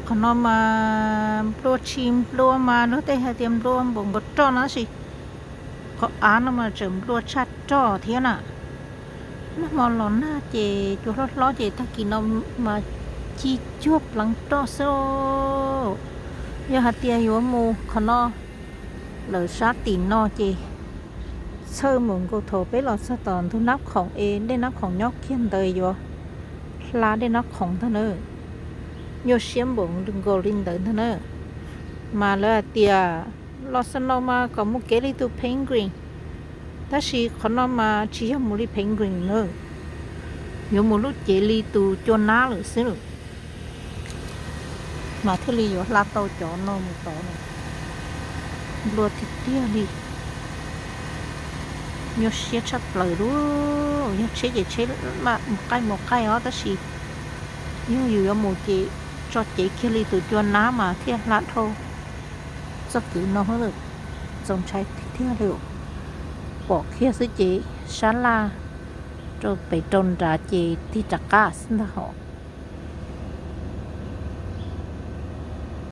Qhov no mas nplua tsis nplua mas luag tej hais tias nplua npaum nkaus roj no tab sis qhov av no mas tseem nplua tshaj roj thiab na. Nag hmo los nag ces cua hlob hlob ces tag kis no mas ci cuag pleev roj xwb. Yog hais tias yuav mus qhov no, lawv sab tim no ces txhawj mus nkaus thaum peb los txog tom ntug Nab Khoom es dej Nab Khoom nyob kiag ntawd yuav hla dej Nab Khoom ntag na. Nyuaj siab npaum nkaus li ntawd ntag na. Mas lawv hais tias los xav no mas kom mus kev li tus Penguin, tab sis qhov no mas tsis yog mus li Penguin na, yuav mus lub cev li tus cua nab lawm xwb. Mas thiaj li yuav hla tau cov no mus tod na. Nplua tiag tiag li. Nyuaj siab tshaj plaws li. Yog tsheb ces tsheb mus qaij mus qaij os, tab sis yog yus yuav mus ces tso cev kiag li tus cua nab mas thiaj hla dhau txoj kev no. Txaus ntshai tiag tiag li. Pom kiag xwb ces sab laj rau pem rau nrad ces tig rov qab xwb ntag hos.